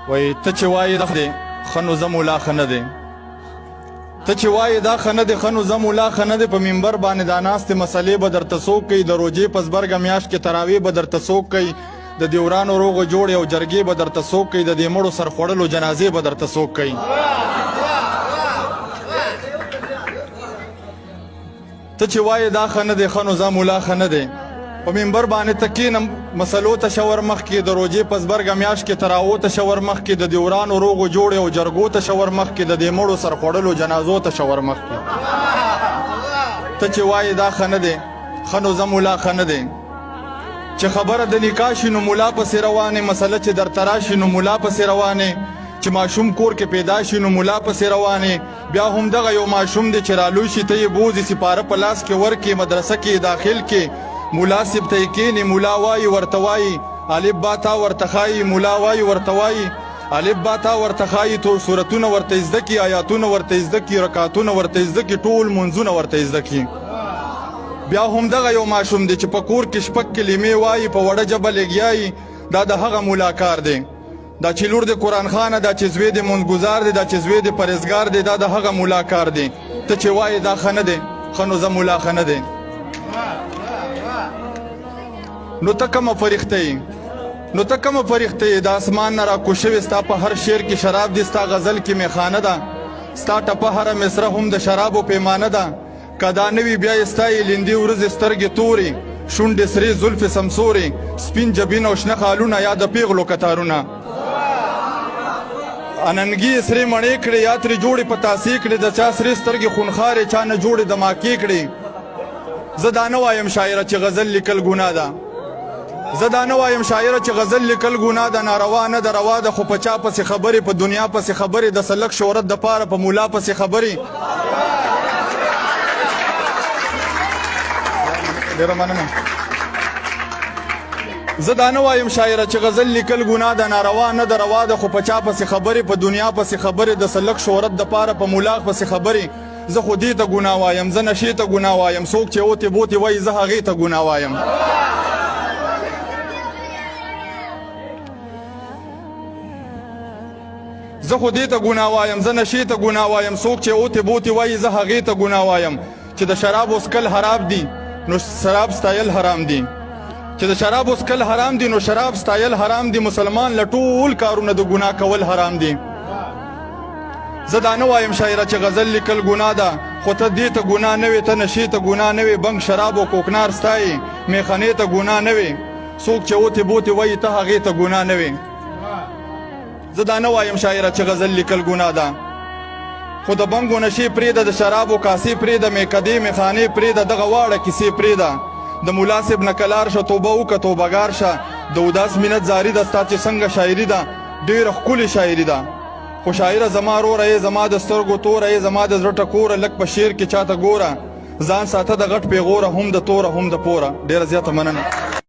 وایي ته چې وایې دا دی ښه نو ځه ملا ښه نه دی. ته چې وایې دا ښه نه دی ښه نو ځه ملا ښه نه دی. په منبر باندې دا ناستې مسلې به درته څوک کوي؟ د روژې په زبرګه میاشت کې تراوې به درته څوک کوي؟ د دې ورانو روغو جوړې او جرګې به درته څوک کوي؟ د دې مړو سرخوړلو جنازې به درته څوک کوي؟ ته چې وایې دا ښه نه دی ښه نو ځه ملا ښه نه دی. په منبر باندې ته کښېنه مسلو ته شه ورمخکې، د روژې په زبرګه میاشت کې تراوو ته شه ورمخکې، د دې ورانو روغو جوړې او جرګو ته شه ورمخکې، د دې مړو سرخوړلو جنازو ته شه ورمخکې. ته چې وایې دا ښه نه دی ښه نو ځه ملا ښه نه دی. چې خبره د نکاح شي نو ملا پسې روانې، مسله چې درته راشي نو ملا پسې روانې، چې ماشوم کور کې پیدا شي نو ملا پسې روانې. بیا هم دغه یو ماشوم دی چې رالوی شي ته یې بوځي، سپاره په لاس کې ورکې، مدرسه کې یې داخل کې، ملا صیب ته یې کینې، ملا وایي ورته وایي الف با تا ورته ښایي، ملا وایي ورته وایي الف با تا ورته ښایي، ټول سورتونه ورته زده کړي، آیاتونه ورته زده کړي، رکعتونه ورته زده کړي، ټول لمونځونه ورته زده کړي. بیا هم دغه یو ماشوم دی چې په کور کې شپږ کلمې وایي، په وړه ژبه لګیایي، دا د هغه ملا کار دی. دا چې لور د قرآن خانه، دا چې زوی د مونځ دی، دا چې زوی د پرهېزګار دی، دا د هغه ملا کار دی. ته چې وایې دا ښه نه دی ښه نو ځه ملا ښه نه دی. نو ته کومه فرښته یې؟ نو ته کومه فرښته یې؟ د اسمان نه راکوز شوې، ستا په هر شعر کې شراب دي، ستا غزل کې میخانه ده، ستا ټپه هره مصره هم د شرابو پیمانه ده. که دا نه وي بیا یې ستا یې لیندې ورځې سترګې تورې، شونډې سرې، زلفې سمسورې، سپین جبین او شنه خالونه یا د پیغلو کتارونه. اننګي یې سرې مڼې کړې یا ترې جوړې پتاسې کړې، د چا سرې سترګې خونخارې، چا نه جوړې دماکې کړې. زه دا نه وایم شاعره چې غزل لیکل ګناه ده، زه دا نه وایم شاعره چې غزل لیکل ګناه ده، ناروا نه ده روا ده، خو په چا پسې خبرې، په دنیا پسې خبرې، د سلک شهرت دپاره په ملا پسې خبرې. ډېره مننه. زه دا نه وایم شاعره چې غزل لیکل ګناه ده، ناروا نه ده روا ده، خو په چا پسې خبرې، په دنیا پسې خبرې، د سلک شهرت دپاره په ملا پسې خبرې. زه خو دې ته ګناه وایم، زه نشې ته ګناه وایم، څوک چې اوتې بوتې وایي زه هغې ته ګناه وایم. زه خو دې ته ګناه وایم، زه نشې ته ګناه وایم، څوک چې اوتې بوتې وایي زه هغې ته ګناه وایم. چې د شرابو څکل حرام دي نو شراب ستایل حرام دي، چې د شرابو څکل حرام دي نو شراب ستایل حرام دي، مسلمان له ټول کارونه د ګناه کول حرام دي. زه دا نه وایم شاعره چې غزل لیکل ګناه ده، خو ته دې ته ګناه نه وې، ته نشې ته ګناه نه وې، بنګ شراب او کوکنار ستایې، میخانې ته ګناه نه وې، څوک چې اوتې بوتې وایي ته هغې ته ګناه نه وې. زه دا نه وایم شاعره چې غزل لیکل ګناه ده، خو د بنګو نشې پرېږده، د شرابو کاسې پرېږده، میکدې میخانې پرېږده، دغه واړه کیسې پرېږده. د ملا صاحب نه کلار شه، توبه وکړه توبهګار شه، د اداس مینت زاري ده، ستا چې څنګه شاعري ده ډېره ښکلې شاعري ده. خو شاعره زما روره یې، زما د سترګو توره یې، زما د زړه ټکوره، لږ په شعر کې چاته ګوره، ځان ساته د غټ پیغوره، هم د توره هم د پوره. ډېره زیاته مننه.